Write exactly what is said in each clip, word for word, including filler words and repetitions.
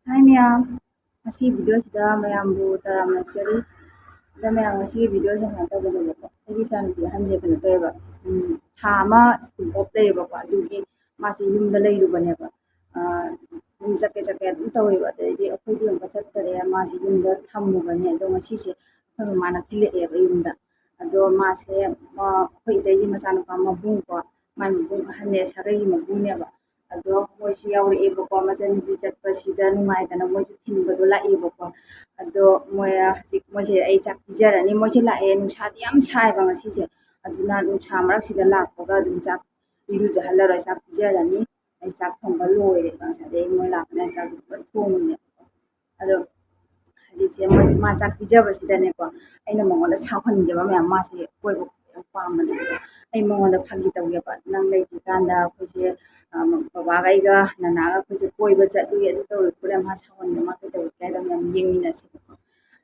ꯍꯥꯏ ꯃꯌꯥꯝ, ꯉꯁꯤ ꯚꯤꯗꯤꯑꯣꯁꯤꯗ ꯃꯌꯥꯝꯕꯨ ꯇꯔꯥꯝꯅ ꯑꯣꯛꯆꯔꯤ꯫ ꯑꯗ ꯃꯌꯥꯝ, ꯉꯁꯤ ꯚꯤꯗꯤꯑꯣꯁꯦ ꯁꯨꯃꯥꯏꯅ ꯇꯧꯕꯅꯦꯕꯀꯣ, ꯑꯩꯒꯤ ꯏꯆꯥꯅꯨꯄꯤ ꯑꯍꯟꯁꯦ ꯀꯩꯅꯣ ꯇꯧꯋꯦꯕ, ꯎꯝ, ꯊꯥ ꯑꯃ ꯁ꯭ꯀꯨꯜ ꯑꯣꯐ ꯂꯩꯌꯦꯕꯀꯣ, ꯑꯗꯨꯒꯤ ꯃꯥꯁꯦ ꯌꯨꯝꯗ ꯂꯩꯔꯨꯕꯅꯦꯕ꯫ ꯑꯥ, ꯌꯨꯝ ꯆꯠꯀꯦ ꯆꯠꯀꯦ ꯑꯗꯨꯝ ꯇꯧꯋꯦꯕ꯫ ꯑꯗꯩꯗꯤ ꯑꯩꯈꯣꯏꯗꯤ ꯑꯃꯨꯛꯀ ꯆꯠꯇꯔꯦ, ꯃꯥꯁꯦ ꯌꯨꯝꯗ ꯊꯝꯃꯨꯕꯅꯦ꯫ ꯑꯗꯣ ꯉꯁꯤꯁꯦ ꯑꯩꯈꯣꯏ ꯃꯃꯥꯅ ꯊꯤꯜꯂꯛꯑꯦꯕ ꯌꯨꯝꯗ꯫ ꯑꯗꯣ ꯃꯥꯁꯦ, ꯑꯩꯈꯣꯏ ꯏꯇꯩꯒꯤ ꯃꯆꯥꯅꯨꯄꯥ ꯃꯕꯨꯡꯀꯣ, ꯃꯥꯏ ꯃꯕꯨꯡ ꯑꯍꯟꯅꯦ, ꯁꯥꯒꯩꯒꯤ ꯃꯕꯨꯡꯅꯦꯕ꯫ ꯑꯗꯣ ꯃꯣꯏꯁꯨ ꯌꯥꯎꯔꯛꯑꯦꯕꯀꯣ, ꯃꯆꯟꯅꯨꯄꯤ ꯆꯠꯄꯁꯤꯗ ꯅꯨꯡꯉꯥꯏꯗꯅ ꯃꯣꯏꯁꯨ ꯊꯤꯟꯕꯗꯣ ꯂꯥꯛꯑꯦꯕꯀꯣ꯫ ꯑꯗꯣ ꯃꯣꯏ ꯍꯧꯖꯤꯛ, ꯃꯣꯏꯁꯦ ꯑꯩ ꯆꯥꯛ ꯄꯤꯖꯔꯅꯤ꯫ ꯃꯣꯏꯁꯦ ꯂꯥꯛꯑꯦ, ꯅꯨꯡꯁꯥꯗꯤ ꯌꯥꯝ ꯁꯥꯏꯕ ꯉꯁꯤꯁꯦ꯫ ꯑꯗꯨꯅ ꯅꯨꯡꯁꯥ ꯃꯔꯛꯁꯤꯗ ꯂꯥꯛꯄꯒ ꯑꯗꯨꯝ ꯆꯥꯛ, ꯏꯔꯨꯖꯍꯜꯂꯔꯣꯏ, ꯆꯥꯛ ꯄꯤꯖꯔꯅꯤ꯫ ꯑꯩ ꯆꯥꯛ ꯊꯣꯡꯕ ꯂꯣꯏꯔꯦꯕ, ꯉꯁꯥꯏꯗꯩ ꯃꯣꯏ ꯂꯥꯛꯄꯅ ꯆꯥꯛꯁꯦ ꯄꯨꯂꯞ ꯊꯣꯡꯉꯤꯅꯦꯕꯀꯣ꯫ ꯑꯗꯣ ꯍꯧꯖꯤꯛꯁꯦ ꯃꯣꯏ, ꯃꯥ ꯆꯥꯛ ꯄꯤꯖꯕꯁꯤꯗꯅꯦꯀꯣ, ꯑꯩꯅ ꯃꯉꯣꯟꯗ ꯁꯥꯎꯍꯟꯒꯦꯕ ꯃꯌꯥꯝ꯫ ꯃꯥꯁꯦ ꯀꯣꯏꯕ ꯌꯥꯝ ꯄꯥꯝꯕꯅꯦꯕꯀꯣ꯫ ꯑꯩ ꯃꯉꯣꯟꯗ ꯐꯥꯒꯤ ꯇꯧꯒꯦꯕ, "ꯅꯪ ꯂꯩꯇ꯭ꯔꯤꯀꯥꯟꯗ ꯑꯩꯈꯣꯏꯁꯦ, ꯑ, ꯕꯕꯥꯒ ꯑꯩꯒ ꯅꯅꯥꯒ ꯑꯩꯈꯣꯏꯁꯦ ꯀꯣꯏꯕ ꯆꯠꯂꯨꯏ, ꯑꯗꯨ ꯇꯧꯔꯨꯏ ꯈꯣꯠꯂꯦ", ꯃꯥ ꯁꯥꯎꯍꯟꯒꯦ, ꯃꯥ ꯀꯩꯗꯧꯔꯒꯦ ꯍꯥꯏꯗꯣ ꯃꯌꯥꯝ ꯌꯦꯡꯃꯤꯟꯅꯁꯦꯕꯀꯣ꯫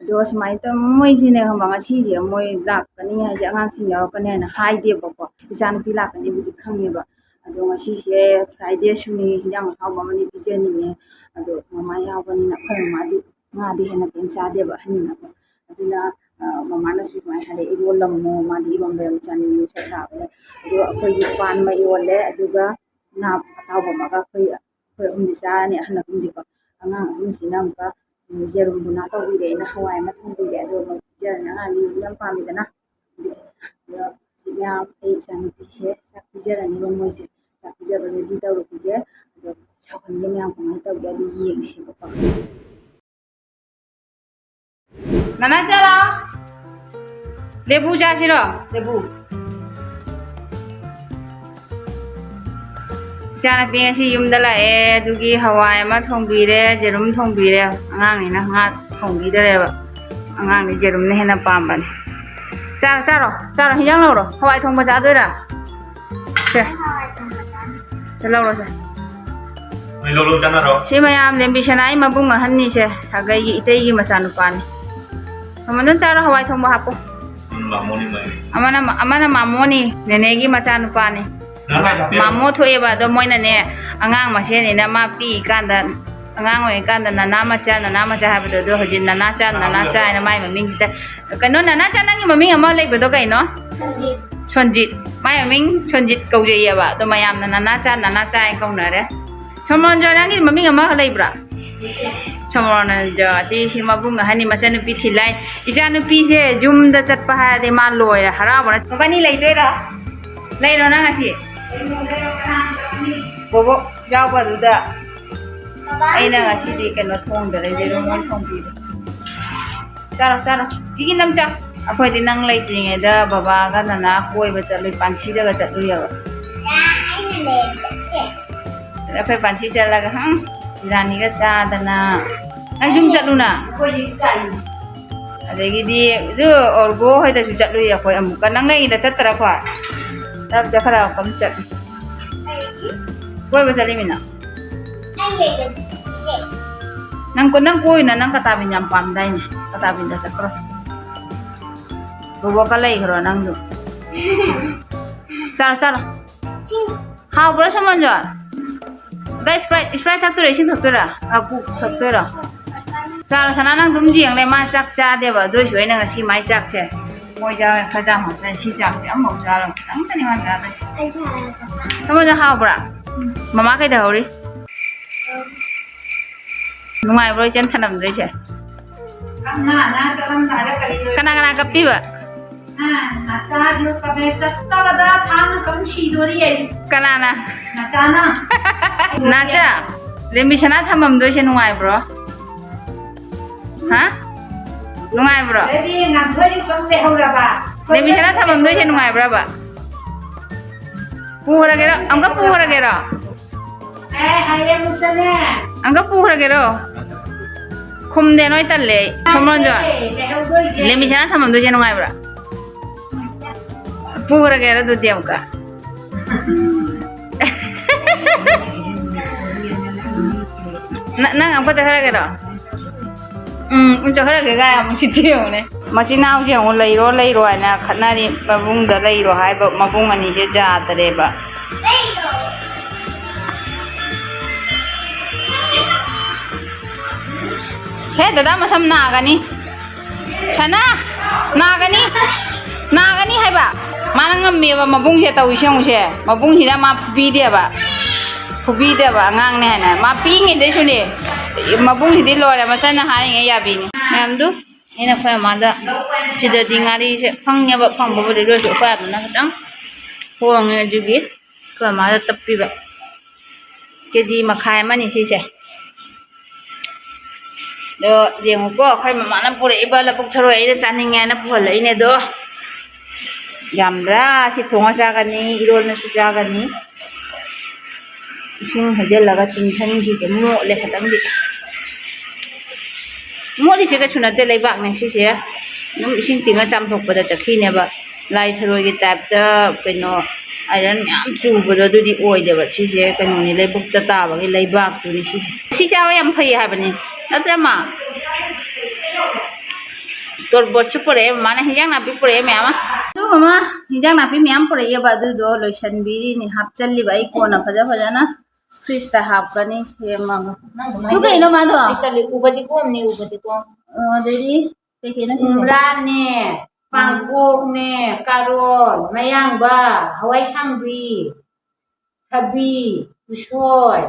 ꯑꯗꯣ ꯁꯨꯃꯥꯏꯅ ꯇꯧ-, ꯃꯣꯏꯁꯤꯅꯦ ꯈꯪꯕ, ꯉꯁꯤꯁꯦ ꯃꯣꯏ ꯂꯥꯛꯀꯅꯤ ꯍꯥꯏꯁꯦ, ꯑꯉꯥꯡꯁꯤꯡ ꯌꯥꯎꯔꯛꯀꯅꯤ ꯍꯥꯏꯅ ꯍꯥꯏꯗꯦꯕꯀꯣ꯫ ꯏꯆꯥꯅꯨꯄꯤ ꯂꯥꯛꯀꯅꯤꯕꯨꯗꯤ ꯈꯪꯉꯦꯕ꯫ ꯑꯗꯣ ꯉꯁꯤꯁꯦ ꯐ꯭ꯔꯥꯏꯗꯦꯁꯨꯅꯤ, ꯍꯤꯟꯖꯥꯡ ꯑꯍꯥꯎꯕ ꯑꯃꯗꯤ ꯄꯤꯖꯅꯤꯡꯉꯦ꯫ ꯑꯗꯣ ꯃꯃꯥ ꯌꯥꯎꯕꯅꯤꯅ, ꯑꯩꯈꯣꯏ ꯃꯃꯥꯗꯤ ꯉꯥꯗꯤ ꯍꯦꯟꯅ ꯀꯩꯝ ꯆꯥꯗꯦꯕ, ꯑꯍꯟꯅꯤꯅꯀꯣ꯫ ꯑꯗꯨꯅ, ꯑ, ꯃꯃꯥꯅꯁꯨ ꯁꯨꯃꯥꯏꯅ ꯍꯥꯏꯔꯛꯑꯦ, "ꯏꯔꯣꯜꯂꯝꯃꯣ, ꯃꯥꯗꯤ ꯏꯔꯣꯟꯕ ꯌꯥꯝ ꯆꯥꯅꯤꯡꯉꯦ, ꯅꯨꯡꯁꯥ ꯁꯥꯕꯅꯦ"꯫ ꯑꯗꯣ ꯑꯩꯈꯣꯏꯒꯤ ꯄꯥꯟ ꯑꯃ ꯏꯔꯣꯜꯂꯦ, ꯑꯗꯨꯒ ꯉꯥ ꯑꯇꯥꯎꯕ ꯑꯃꯒ ꯑꯩꯈꯣꯏ ꯑꯩꯈꯣꯏ ꯑꯍꯨꯝꯗꯤ ꯆꯥꯔꯅꯤ, ꯑꯍꯟ ꯑꯍꯨꯝꯗꯤꯀꯣ꯫ ꯑꯉꯥꯡ ꯑꯍꯨꯝꯁꯤꯅ ꯑꯃꯨꯛꯀ, ꯎꯝ, ꯌꯦꯔꯨꯝ ꯕꯨꯅꯥ ꯇꯧꯕꯤꯔꯦ, ꯑꯩꯅ ꯍꯋꯥꯏ ꯑꯃ ꯊꯣꯡꯕꯤꯔꯦ, ꯑꯗꯨꯒ ꯃꯣꯏ ꯄꯤꯖꯔꯅꯤ꯫ ꯑꯉꯥꯡꯗꯤ ꯌꯦꯔꯨꯝ ꯌꯥꯝ ꯄꯥꯝꯃꯤꯗꯅ꯫ ꯑꯗꯣ ꯍꯧꯖꯤꯛ ꯃꯌꯥꯝ ꯑꯩ ꯏꯆꯥꯅꯨꯄꯤꯁꯦ ꯆꯥꯛ ꯄꯤꯖꯔꯅꯤꯕ ꯃꯣꯏꯁꯦ꯫ ꯆꯥꯛ ꯄꯤꯖꯕ ꯔꯦꯗꯤ ꯇꯧꯔꯨꯈꯤꯒꯦ꯫ ꯑꯗꯣ ꯁꯥꯎꯍꯟꯒꯦ ꯃꯌꯥꯝ ꯀꯃꯥꯏꯅ ꯇꯧꯒꯦ ꯑꯗꯨ ꯌꯦꯡꯁꯦꯕꯀꯣ꯫ ꯅꯅꯥ ꯆꯥꯔꯣ꯫ ꯂꯦꯕꯨ ꯆꯥꯁꯤꯔꯣ? ꯂꯦꯕꯨ꯫ ꯏꯆꯥꯅꯨꯄꯤ ꯉꯁꯤ ꯌꯨꯝꯗ ꯂꯥꯛꯑꯦ, ꯑꯗꯨꯒꯤ ꯍꯋꯥꯏ ꯑꯃ ꯊꯣꯡꯕꯤꯔꯦ, ꯌꯦꯔꯨꯝ ꯊꯣꯡꯕꯤꯔꯦ꯫ ꯑꯉꯥꯡꯅꯤꯅ ꯉꯥ ꯊꯣꯡꯕꯤꯗꯔꯦꯕ꯫ ꯑꯉꯥꯡꯗꯤ ꯌꯦꯔꯨꯝꯅ ꯍꯦꯟꯅ ꯄꯥꯝꯕꯅꯦ꯫ ꯆꯥꯔꯣ, ꯆꯥꯔꯣ, ꯆꯥꯔꯣ, ꯍꯤꯟꯖꯥꯡ ꯂꯧꯔꯣ꯫ ꯍꯋꯥꯏ ꯊꯣꯡꯕ ꯆꯥꯗꯣꯏꯔꯥ? ꯁꯦ꯫ ꯁꯦ, ꯂꯧꯔꯣ, ꯁꯦ꯫ ꯅꯣꯏ ꯂꯧ ꯂꯧ ꯆꯥꯅꯔꯣ꯫ ꯁꯤ ꯃꯌꯥꯝ ꯂꯦꯝꯕꯤꯁꯅꯥꯒꯤ ꯃꯕꯨꯡ ꯑꯍꯟꯅꯤꯁꯦ, ꯁꯥꯒꯩꯒꯤ ꯏꯇꯩꯒꯤ ꯃꯆꯥꯅꯨꯄꯥꯅꯤ꯫ ꯃꯃꯟꯗꯨꯅ ꯆꯥꯔꯣ, ꯍꯋꯥꯏ ꯊꯣꯡꯕ ꯍꯥꯞꯄꯣ꯫ ꯎꯝ, ꯃꯥꯃꯣꯅꯤ ꯃꯥꯒꯤ꯫ ꯑꯃꯅ, ꯑꯃꯅ ꯃꯥꯃꯣꯅꯤ, ꯅꯦꯅꯦꯒꯤ ꯃꯆꯥꯅꯨꯄꯥꯅꯤ꯫ ꯅꯪ ꯍꯥꯏꯗꯣ ꯄꯤꯔꯣ꯫ ꯃꯥꯃꯣ ꯊꯣꯛꯑꯦꯕ, ꯑꯗꯣ ꯃꯣꯏꯅꯅꯦ, ꯑꯉꯥꯡ ꯃꯁꯦꯟꯅꯤꯅ ꯃꯥ ꯄꯤꯛꯏꯀꯥꯟꯗ ꯑꯉꯥꯡ ꯑꯣꯏꯔꯤꯀꯥꯟꯗ ꯅꯅꯥ ꯃꯆꯥ, ꯅꯅꯥ ꯃꯆꯥ ꯍꯥꯏꯕꯗꯣ, ꯑꯗꯣ ꯍꯧꯖꯤꯛ ꯅꯅꯥ ꯆꯥ, ꯅꯅꯥ ꯆꯥ ꯍꯥꯏꯅ ꯃꯥꯏ ꯃꯃꯤꯡꯁꯦ ꯆꯠ-, ꯀꯩꯅꯣ, ꯅꯅꯥ ꯆꯥ, ꯅꯪꯒꯤ ꯃꯃꯤꯡ ꯑꯃ ꯂꯩꯕꯗꯣ ꯀꯩꯅꯣ? ꯁꯣꯟꯖꯤꯠ꯫ ꯁꯣꯟꯖꯤꯠ꯫ ꯃꯥꯏ ꯃꯃꯤꯡ ꯁꯣꯟꯖꯤꯠ ꯀꯧꯖꯩꯌꯦꯕ꯫ ꯑꯗꯣ ꯃꯌꯥꯝꯅ ꯅꯅꯥ ꯆꯥ, ꯅꯅꯥ ꯆꯥ ꯍꯥꯏꯅ ꯀꯧꯅꯔꯦ꯫ ꯁꯣꯃꯣꯔꯟꯖꯣ, ꯅꯪꯒꯤ ꯃꯃꯤꯡ ꯑꯃꯒ ꯂꯩꯕ꯭ꯔꯥ? ꯁꯣꯃꯣꯔꯟꯖꯣ, ꯑꯁꯤ, ꯁꯤ ꯃꯕꯨꯡ ꯑꯍꯟꯅꯤ, ꯃꯆꯟꯅꯨꯄꯤ ꯊꯤꯜꯂꯥꯏ꯫ ꯏꯆꯥꯅꯨꯄꯤꯁꯦ ꯌꯨꯝꯗ ꯆꯠꯄ ꯍꯥꯏꯔꯗꯤ ꯃꯥ ꯂꯣꯏꯔꯦ, ꯍꯔꯥꯎꯕꯅ꯫ ꯃꯕꯥꯅꯤ ꯂꯩꯗꯣꯏꯔꯥ? ꯂꯩꯔꯣ ꯅꯪ ꯉꯁꯤ? ꯕꯣꯕꯣꯛ ꯌꯥꯎꯕꯗꯨꯗ ꯑꯩꯅ ꯉꯁꯤꯗꯤ ꯀꯩꯅꯣ ꯊꯣꯡꯗꯔꯦ, ꯌꯦꯔꯨꯝ ꯑꯣꯏꯅ ꯊꯣꯡꯕꯤꯔꯦ꯫ ꯆꯥꯔꯣ, ꯆꯥꯔꯣ꯫ ꯏꯒꯤ ꯅꯝ ꯆꯥ꯫ ꯑꯩꯈꯣꯏꯗꯤ ꯅꯪ ꯂꯩꯇ꯭ꯔꯤꯉꯩꯗ ꯕꯕꯥꯒ ꯅꯅꯥ ꯀꯣꯏꯕ ꯆꯠꯂꯨꯏ, ꯄꯥꯟꯁꯤꯗꯒ ꯆꯠꯂꯨꯏ ꯍꯥꯏꯕ꯫ ꯑꯩꯈꯣꯏ ꯄꯥꯟꯁꯤ ꯆꯠꯂꯒ, ꯍꯝ, ꯕꯤꯔꯌꯥꯅꯤꯒ ꯆꯥꯗꯅ꯫ ꯅꯪ ꯌꯨꯝ ꯆꯠꯂꯨꯅ꯫ ꯑꯗꯒꯤꯗꯤ ꯑꯗꯨ ꯑꯣꯔꯒꯣ ꯍꯣꯏꯗꯁꯨ ꯆꯠꯂꯨꯏ ꯑꯩꯈꯣꯏ ꯑꯃꯨꯛꯀ꯫ ꯅꯪ ꯂꯩꯉꯩꯗ ꯆꯠꯇ꯭ꯔꯥ ꯈꯣꯏ? ꯆꯠ-, ꯆꯠꯈ꯭ꯔ ꯀꯝ ꯆꯠꯂꯤ꯫ ꯀꯣꯏꯕ ꯆꯠꯂꯤꯃꯤꯅ꯫ ꯅꯪ ꯀꯣ-, ꯅꯪ ꯀꯣꯏꯅ ꯅꯪ ꯀꯇꯥꯕꯤꯟ ꯌꯥꯝ ꯄꯥꯝꯗꯥꯏꯅꯦ? ꯀꯇꯥꯕꯤꯟꯗ ꯆꯠꯈ꯭ꯔꯣ꯫ ꯕꯣꯕꯣꯛꯀ ꯂꯩꯈ꯭ꯔꯣ ꯅꯪꯗꯣ꯫ ꯆꯥꯔꯣ, ꯆꯥꯔꯣ꯫ ꯍꯥꯎꯕ꯭ꯔꯣ, ꯁꯣꯃꯣꯟꯖꯣꯟ? ꯑꯗ Sprite, Sprite ꯊꯛꯇꯣꯏꯔꯣ, ꯏꯁꯤꯡ ꯊꯛꯇꯣꯏꯔꯣ? ꯑ, ꯀꯨ-, ꯊꯛꯇꯣꯏꯔꯣ? ꯆꯥꯔꯣ, ꯁꯅꯥ, ꯅꯪ ꯑꯗꯨꯝ ꯌꯦꯡ ꯂꯩ꯫ ꯃꯥ ꯆꯥꯛ ꯆꯥꯗꯦꯕ, ꯑꯗꯨ ꯑꯣꯏꯁꯨ ꯑꯩꯅ ꯉꯁꯤ ꯃꯥꯏ ꯆꯥꯛꯁꯦ, ꯃꯣꯏ ꯆꯥ-, ꯈꯔ ꯆꯥ ꯍꯥꯎꯇ꯭ꯔꯦ꯫ ꯁꯤ ꯆꯥꯛꯁꯦ ꯑꯃꯐꯥꯎ ꯆꯥꯔꯣꯏ, ꯈꯤꯇꯪꯇꯅꯤ ꯃꯥ ꯆꯥꯗꯣꯏꯁꯦ꯫ ꯁꯣꯃꯣꯟꯖꯣꯟ, ꯍꯥꯎꯕ꯭ꯔꯥ? ꯃꯃꯥ ꯀꯩꯗꯧꯍꯧꯔꯤ? ꯅꯨꯡꯉꯥꯏꯕ꯭ꯔꯣ ꯏꯆꯟ ꯊꯅꯝꯗꯣꯏꯁꯦ? ꯀꯅꯥ ꯀꯅꯥ ꯀꯞꯄꯤꯕ? ꯅꯆꯥꯁꯤꯕꯨ ꯀꯞꯄꯦ, ꯆꯠꯇꯕꯗ ꯊꯥꯡꯅ ꯀꯞ ꯁꯤꯗꯣꯔꯤ ꯑꯩ꯫ ꯀꯅꯥꯅ? ꯅꯆꯥꯅ꯫ ꯅꯥꯆꯥ, ꯂꯦꯝꯕꯤ ꯁꯅꯥ ꯊꯝꯃꯝꯗꯣꯏꯁꯦ ꯅꯨꯡꯉꯥꯏꯕ꯭ꯔꯣ? ꯍꯥ? ꯅꯨꯡꯉꯥꯏꯕ꯭ꯔꯣ? ꯑꯗꯩꯗꯤ ꯉꯥꯟꯊꯣꯏꯁꯨ ꯀꯞ ꯂꯩꯍꯧꯔꯕ꯫ ꯂꯦꯝꯕꯤ ꯁꯅꯥ ꯊꯝꯃꯝꯗꯣꯏꯁꯦ ꯅꯨꯡꯉꯥꯏꯕ꯭ꯔꯕ? ꯄꯨꯈ꯭ꯔꯒꯦꯔꯣ? ꯑꯃꯨꯛꯀ ꯄꯨꯈ꯭ꯔꯒꯦꯔꯣ? ꯑꯦ, ꯍꯌꯦꯡ ꯑꯃꯨꯛꯇꯅꯦ꯫ ꯑꯃꯨꯛꯀ ꯄꯨꯈ꯭ꯔꯒꯦꯔꯣ? ꯈꯨꯝꯗꯦ, ꯅꯣꯏ ꯇꯜꯂꯦ ꯑꯩ꯫ ꯁꯣꯃꯣꯟꯖꯣꯟ꯫ ꯂꯩꯍꯧꯗꯣꯏꯁꯦ꯫ ꯂꯦꯝꯕꯤ ꯁꯅꯥ ꯊꯝꯃꯝꯗꯣꯏꯁꯦ ꯅꯨꯡꯉꯥꯏꯕ꯭ꯔꯥ? ꯄꯨꯈ꯭ꯔꯒꯦꯔ ꯑꯗꯨꯗꯤ ꯑꯃꯨꯛꯀ? ꯅ-, ꯅꯪ ꯑꯃꯨꯛꯀ ꯆꯠꯈ꯭ꯔꯒꯦꯔꯣ? ꯎꯝ, ꯎꯝ, ꯆꯠꯈ꯭ꯔꯒꯦ ꯒꯥꯏ ꯑꯃꯨꯛ ꯁꯤꯗꯤ ꯌꯦꯡꯉꯨꯅꯦ꯫ ꯃꯆꯤꯟ ꯃꯅꯥꯎꯁꯦ ꯌꯦꯡꯉꯨ, ꯂꯩꯔꯣ ꯂꯩꯔꯣ ꯍꯥꯏꯅ ꯈꯠꯅꯔꯤ꯫ ꯃꯕꯨꯡꯗ ꯂꯩꯔꯣ ꯍꯥꯏꯕ ꯃꯕꯨꯡ ꯑꯅꯤꯁꯦ ꯌꯥꯗ꯭ꯔꯦꯕ꯫ ꯍꯦ ꯗꯗꯥ, ꯃꯁꯝ ꯅꯥꯒꯅꯤ꯫ ꯁꯅꯥ, ꯅꯥꯒꯅꯤ꯫ ꯅꯥꯒꯅꯤ ꯍꯥꯏꯕ꯫ ꯃꯥꯅ ꯉꯝꯃꯦꯕ ꯃꯕꯨꯡꯁꯦ ꯇꯧꯔꯤꯁꯦ ꯌꯦꯡꯉꯨꯁꯦ꯫ ꯃꯕꯨꯡꯁꯤꯅ ꯃꯥ ꯐꯨꯕꯤꯗꯦꯕ꯫ ꯐꯨꯕꯤꯗꯦꯕ ꯑꯉꯥꯡꯅꯦ ꯍꯥꯏꯅ꯫ ꯃꯥ ꯄꯤꯛꯏꯉꯩꯗꯩꯁꯨꯅꯦ꯫ ꯃꯕꯨꯡꯁꯤꯗꯤ ꯂꯣꯏꯔꯦ, ꯃꯆꯟꯅ ꯍꯥꯏꯔꯤꯉꯩ ꯌꯥꯕꯤꯅꯤ꯫ ꯃꯌꯥꯝꯗꯨ ꯑꯩꯅ ꯑꯩꯈꯣꯏ ꯃꯃꯥꯗ ꯁꯤꯗꯗꯤ ꯉꯥꯔꯤꯁꯦ ꯐꯪꯉꯦꯕ, ꯐꯪꯕꯕꯨꯗꯤ, ꯑꯗꯨ ꯑꯣꯏꯔꯁꯨ ꯑꯩꯈꯣꯏ ꯑꯥꯗꯅ ꯈꯤꯇꯪ ꯍꯣꯡꯉꯦ, ꯑꯗꯨꯒꯤ ꯑꯩꯈꯣꯏ ꯃꯃꯥꯗ ꯇꯞꯄꯤꯕ꯫ ꯀꯦ ꯖꯤ ꯃꯈꯥꯏ ꯑꯃꯅꯤ ꯁꯤꯁꯦ꯫ ꯑꯗꯣ ꯌꯦꯡꯉꯨꯀꯣ, ꯑꯩꯈꯣꯏ ꯃꯃꯥꯅ ꯄꯨꯔꯛꯏꯕ ꯂꯧꯕꯨꯛ ꯊꯔꯣꯏ, ꯑꯩꯅ ꯆꯥꯅꯤꯡꯉꯦꯅ ꯄꯨꯍꯜꯂꯛꯏꯅꯦ꯫ ꯑꯗꯣ ꯌꯥꯝꯗ꯭ꯔꯥ? ꯁꯤ ꯊꯣꯡꯉ ꯆꯥꯒꯅꯤ, ꯏꯔꯣꯜꯂꯁꯨ ꯆꯥꯒꯅꯤ꯫ ꯏꯁꯤꯡ ꯍꯩꯖꯤꯜꯂꯒ ꯇꯤꯡꯁꯟꯈꯤꯒꯦ꯫ ꯃꯣꯠꯂꯦ ꯈꯤꯇꯪꯗꯤ꯫ ꯃꯣꯠꯂꯤꯁꯦ ꯀꯩꯁꯨ ꯅꯠꯇꯦ, ꯂꯩꯕꯥꯛꯅꯦ ꯁꯤꯁꯦ꯫ ꯑꯗꯨꯝ ꯏꯁꯤꯡ ꯇꯤꯡꯉ ꯆꯥꯝꯊꯣꯛꯄꯗ ꯆꯠꯈꯤꯅꯦꯕ꯫ ꯂꯥꯏ ꯊꯔꯣꯏꯒꯤ ꯇꯥꯏꯞꯇ ꯀꯩꯅꯣ ꯑꯥꯏꯔꯟ ꯃꯌꯥꯝ ꯆꯨꯕꯗꯣ ꯑꯗꯨꯗꯤ ꯑꯣꯏꯗꯦꯕ꯫ ꯁꯤꯁꯦ ꯀꯩꯅꯣꯅꯤ, ꯂꯩꯕꯨꯛꯇ ꯇꯥꯕꯒꯤ ꯂꯩꯕꯥꯛꯇꯨꯅꯤ ꯁꯤꯁꯦ꯫ ꯁꯤ ꯆꯥꯕ ꯌꯥꯝ ꯐꯩ ꯍꯥꯏꯕꯅꯤ, ꯅꯠꯇ꯭ꯔ ꯃꯥ? ꯇꯣꯔꯕꯣꯠꯁꯨ ꯄꯨꯔꯛꯑꯦ ꯃꯃꯥꯅ, ꯍꯤꯟꯖꯥꯡ ꯅꯥꯄꯤ ꯄꯨꯔꯛꯑꯦ ꯃꯌꯥꯝ ꯑꯃ꯫ ꯑꯗꯨ ꯃꯃꯥ, ꯍꯤꯟꯖꯥꯡ ꯅꯥꯄꯤ ꯃꯌꯥꯝ ꯄꯨꯔꯛꯑꯦꯕ, ꯑꯗꯨꯗꯣ ꯂꯣꯏꯁꯟꯕꯤꯔꯤꯅꯤ, ꯍꯥꯞꯆꯜꯂꯤꯕ ꯑꯩ ꯀꯣꯟꯅ ꯐꯖ ꯐꯖꯅ ꯐ꯭ꯔꯤꯖꯇ ꯍꯥꯞꯀꯅꯤ ꯁꯦꯝꯃꯒ꯫ ꯅꯪ ꯑꯗꯨ ꯀꯩꯅꯣ ꯃꯥꯗꯣ? ꯑꯩ ꯇꯜꯂꯤ, ꯎꯕꯗꯤ ꯀꯣꯝꯅꯤ, ꯎꯕꯗꯤ ꯀꯣꯝ꯫ ꯑꯣ, ꯑꯗꯩꯗꯤ ꯀꯩ ꯀꯩꯅꯣ ꯁꯤꯁꯦ? ꯎꯝꯔꯥꯅꯦ, ꯄꯥꯡꯀꯣꯛꯅꯦ, ꯀꯥꯔꯣꯠ, ꯃꯌꯥꯡꯕ, ꯍꯋꯥꯏꯁꯥꯡꯕꯤ, ꯊꯕꯤ, ꯎꯁꯣꯏ,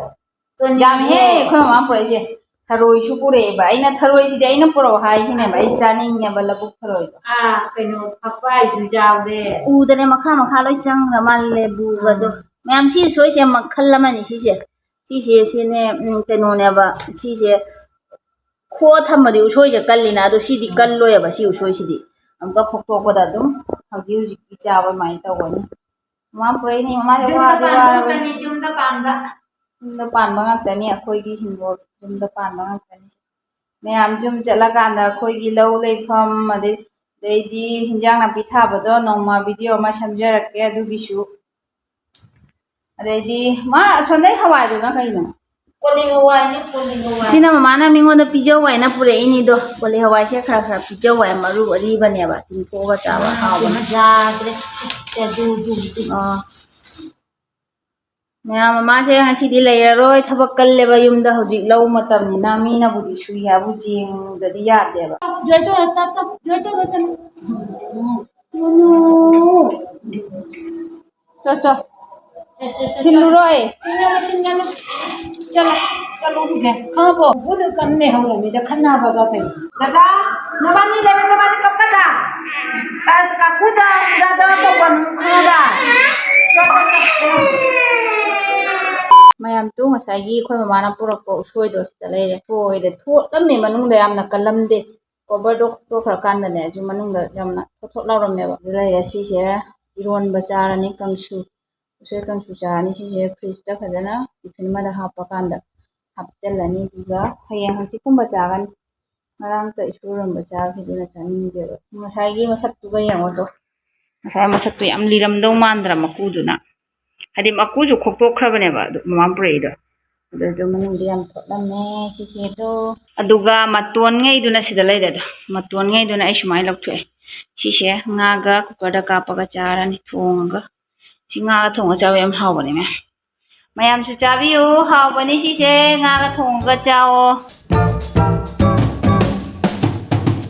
ꯇꯣꯅꯤꯡꯈꯣꯛ꯫ ꯌꯥꯝꯃꯤꯍꯦ ꯑꯩꯈꯣꯏ ꯃꯃꯥ ꯄꯨꯔꯛꯏꯁꯦ꯫ ꯊꯔꯣꯏꯁꯨ ꯄꯨꯔꯛꯑꯦꯕ꯫ ꯑꯩꯅ ꯊꯔꯣꯏꯁꯤꯗꯤ ꯑꯩꯅ ꯄꯨꯔꯛꯑꯣ ꯍꯥꯏꯁꯤꯅꯦꯕ꯫ ꯑꯩ ꯆꯥꯅꯤꯡꯉꯦꯕ ꯂꯧꯕꯨꯛ ꯊꯔꯣꯏꯗꯣ꯫ ꯑꯥ, ꯀꯩꯅꯣ, ꯐꯛꯄꯥꯏꯁꯨ ꯌꯥꯎꯔꯦ꯫ ꯎꯗꯅꯦ ꯃꯈꯥ ꯃꯈꯥ ꯂꯣꯏ ꯆꯪꯈ꯭ꯔ ꯃꯥꯜꯂꯦ ꯂꯦꯕꯨꯒꯗꯣ꯫ ꯎꯝ꯫ ꯃꯌꯥꯝ ꯁꯤ ꯎꯁꯣꯏꯁꯦ ꯃꯈꯜ ꯑꯃꯅꯤ ꯁꯤꯁꯦ꯫ ꯁꯤꯁꯦ ꯁꯤꯅꯦ, ꯎꯝ, ꯀꯩꯅꯣꯅꯦꯕ꯫ ꯁꯤꯁꯦ ꯈꯣꯛꯑ ꯊꯝꯃꯗꯤ ꯎꯁꯣꯏꯁꯦ ꯀꯜꯂꯤꯅ, ꯑꯗꯣ ꯁꯤꯗꯤ ꯀꯜꯂꯣꯏꯕ, ꯁꯤ ꯎꯁꯣꯏꯁꯤꯗꯤ꯫ ꯑꯃꯨꯛꯀ ꯈꯣꯛꯇꯣꯛꯄꯗ ꯑꯗꯨꯝ ꯍꯧꯖꯤꯛ ꯍꯧꯖꯤꯛꯀꯤ ꯆꯥꯕ ꯑꯗꯨꯃꯥꯏꯅ ꯇꯧꯒꯅꯤ꯫ ꯃꯃꯥ ꯄꯨꯔꯛꯏꯅꯦ, ꯃꯃꯥꯁꯦ ꯌꯨꯝꯗ ꯋꯥꯗꯤ ꯄꯥꯟꯕ ꯋꯥꯔꯕꯅꯤ꯫ ꯉꯥꯛꯇꯅꯤ, ꯌꯨꯝꯗ ꯄꯥꯟꯕ꯫ ꯌꯨꯝꯗ ꯄꯥꯟꯕ ꯉꯥꯛꯇꯅꯤ, ꯑꯩꯈꯣꯏꯒꯤ ꯍꯤꯡꯒꯣꯜ ꯌꯨꯝꯗ ꯄꯥꯟꯕ ꯉꯥꯛꯇꯅꯤ꯫ ꯃꯌꯥꯝ ꯌꯨꯝ ꯆꯠꯂꯀꯥꯟꯗ ꯑꯩꯈꯣꯏꯒꯤ ꯂꯧ ꯂꯩꯐꯝ, ꯑꯗꯩ, ꯑꯗꯩꯗꯤ ꯍꯤꯟꯖꯥꯡ ꯅꯥꯄꯤ ꯊꯥꯕꯗꯣ ꯅꯣꯡꯃ video ꯑꯃ ꯁꯦꯝꯖꯔꯛꯀꯦ ꯑꯗꯨꯒꯤꯁꯨ꯫ ꯑꯗꯩꯗꯤ ꯃꯥ ꯑꯁꯣꯝꯗꯩ ꯍꯋꯥꯏꯗꯨꯅ ꯀꯩꯅꯣ? ꯀꯣꯂꯤ ꯍꯋꯥꯏꯅꯤ, ꯀꯣꯂꯤ ꯍꯋꯥꯏ꯫ ꯁꯤꯅ ꯃꯃꯥꯅ ꯃꯤꯉꯣꯟꯗ ꯄꯤꯖꯧ ꯍꯥꯏꯅ ꯄꯨꯔꯛꯏꯅꯤꯗꯣ꯫ ꯀꯣꯂꯤ ꯍꯋꯥꯏꯁꯦ ꯈꯔ ꯈꯔ ꯄꯤꯖꯧ ꯍꯥꯏ, ꯃꯔꯨ ꯑꯔꯤꯕꯅꯦꯕ, ꯇꯤꯡꯊꯣꯛꯑꯒ ꯆꯥꯕ ꯍꯥꯎꯕꯅꯦ꯫ ꯌꯥꯗ꯭ꯔꯦ꯫ ꯑꯗꯨ, ꯑꯗꯨ, ꯑꯗꯨ꯫ ꯑꯣ꯫ ꯃꯌꯥꯝ, ꯃꯃꯥꯁꯦ ꯉꯁꯤꯗꯤ ꯂꯩꯔꯔꯣꯏ, ꯊꯕꯛ ꯀꯜꯂꯦꯕ ꯌꯨꯝꯗ꯫ ꯍꯧꯖꯤꯛ ꯂꯧ ꯃꯇꯝꯅꯤꯅ ꯃꯤꯅꯕꯨꯗꯤ ꯁꯨꯏ ꯍꯥꯏꯕꯨ ꯌꯦꯡꯗꯗꯤ ꯌꯥꯗꯦꯕ꯫ ꯆꯣ, ꯆꯣ꯫ ꯊꯤꯜꯂꯨꯔꯣꯏ꯫ ꯆꯠꯂꯣ, ꯆꯠꯂꯨꯈꯤꯒꯦ꯫ ꯈꯪꯉꯕꯣ? ꯕꯨꯗꯨ ꯀꯟ ꯂꯩꯍꯧꯔꯃꯤꯗ ꯈꯠꯅꯕꯒ ꯀꯩꯅꯣ꯫ ꯗꯗꯥ, ꯅꯕꯥꯅꯤ ꯂꯩꯔ ꯅꯕꯥꯅꯤ ꯀꯞꯀꯗ? ꯀꯥ-, ꯀꯥꯀꯨꯗ, ꯗꯗꯥ ꯇꯧꯕ ꯈꯪꯉꯕ? ꯆꯠ, ꯆꯠ, ꯆꯠ꯫ ꯃꯌꯥꯝ ꯇꯨ ꯉꯁꯥꯏꯒꯤ ꯑꯩꯈꯣꯏ ꯃꯃꯥꯅ ꯄꯨꯔꯛꯄ ꯎꯁꯣꯏꯗꯣ ꯁꯤꯗ ꯂꯩꯔꯦ꯫ ꯎꯁꯣꯏꯗ ꯊꯣꯠꯂꯝꯃꯦ, ꯃꯅꯨꯡꯗ ꯌꯥꯝꯅ ꯀꯜꯂꯝꯗꯦ꯫ ꯀꯣꯚꯔꯗꯣ ꯈꯣꯛꯇꯣꯛꯈ꯭ꯔꯀꯥꯟꯗꯅꯦ, ꯑꯗꯨ ꯃꯅꯨꯡꯗ ꯌꯥꯝꯅ ꯊꯣꯠ ꯊꯣꯠ ꯂꯥꯎꯔꯝꯃꯦꯕ꯫ ꯑꯗꯨ ꯂꯩꯔꯦ, ꯁꯤꯁꯦ ꯏꯔꯣꯟꯕ ꯆꯥꯔꯅꯤ, ꯀꯥꯡꯁꯨ, ꯎꯁꯣꯏ ꯀꯥꯡꯁꯨ ꯆꯥꯔꯅꯤ꯫ ꯁꯤꯁꯦ ꯐ꯭ꯔꯤꯖꯇ ꯐꯖꯅ ꯇꯤꯐꯤꯟ ꯑꯃꯗ ꯍꯥꯞꯄꯀꯥꯟꯗ ꯍꯥꯞꯆꯜꯂꯅꯤ꯫ ꯑꯗꯨꯒ ꯍꯌꯦꯡ ꯍꯪꯆꯤꯠꯀꯨꯝꯕ ꯆꯥꯒꯅꯤ꯫ ꯉꯔꯥꯡꯇ ꯏꯁꯣꯔꯝꯕ ꯆꯥꯈꯤꯗꯨꯅ ꯆꯥꯅꯤꯡꯗꯦꯕ꯫ ꯉꯁꯥꯏꯒꯤ ꯃꯁꯛꯇꯨꯒ ꯌꯦꯡꯉꯣꯗꯣ꯫ ꯉꯁꯥꯏ ꯃꯁꯛꯇꯨ ꯌꯥꯝ ꯂꯤꯔꯝꯗꯧ ꯃꯥꯟꯗ꯭ꯔꯥ ꯃꯀꯨꯗꯨꯅ? ꯍꯥꯏꯗꯤ ꯃꯀꯨꯁꯨ ꯈꯣꯛꯇꯣꯛꯈ꯭ꯔꯕꯅꯦꯕ ꯑꯗꯨ ꯃꯃꯥꯅ ꯄꯨꯔꯛꯏꯗꯣ꯫ ꯑꯗꯨ, ꯑꯗꯨ ꯃꯅꯨꯡꯗ ꯌꯥꯝ ꯊꯣꯠꯂꯝꯃꯦ ꯁꯤꯁꯦ ꯑꯗꯣ꯫ ꯑꯗꯨꯒ ꯃꯇꯣꯟꯉꯩꯗꯨꯅ ꯁꯤꯗ ꯂꯩꯔꯦ ꯑꯗꯣ꯫ ꯃꯇꯣꯟꯉꯩꯗꯨꯅ ꯑꯩ ꯁꯨꯃꯥꯏꯅ ꯂꯧꯊꯣꯛꯑꯦ꯫ ꯁꯤꯁꯦ ꯉꯥꯒ ꯀꯨꯀꯔꯗ ꯀꯥꯞꯄꯒ ꯆꯥꯔꯅꯤ ꯊꯣꯡꯉꯒ꯫ ꯁꯤ ꯉꯥꯒ ꯊꯣꯡꯉ ꯆꯥꯕ ꯌꯥꯝ ꯍꯥꯎꯕꯅꯦ ꯃꯌꯥꯝ꯫ ꯃꯌꯥꯝꯁꯨ ꯆꯥꯕꯤꯌꯨ, ꯍꯥꯎꯕꯅꯤ ꯁꯤꯁꯦ, ꯉꯥꯒ ꯊꯣꯡꯉꯒ ꯆꯥꯑꯣ꯫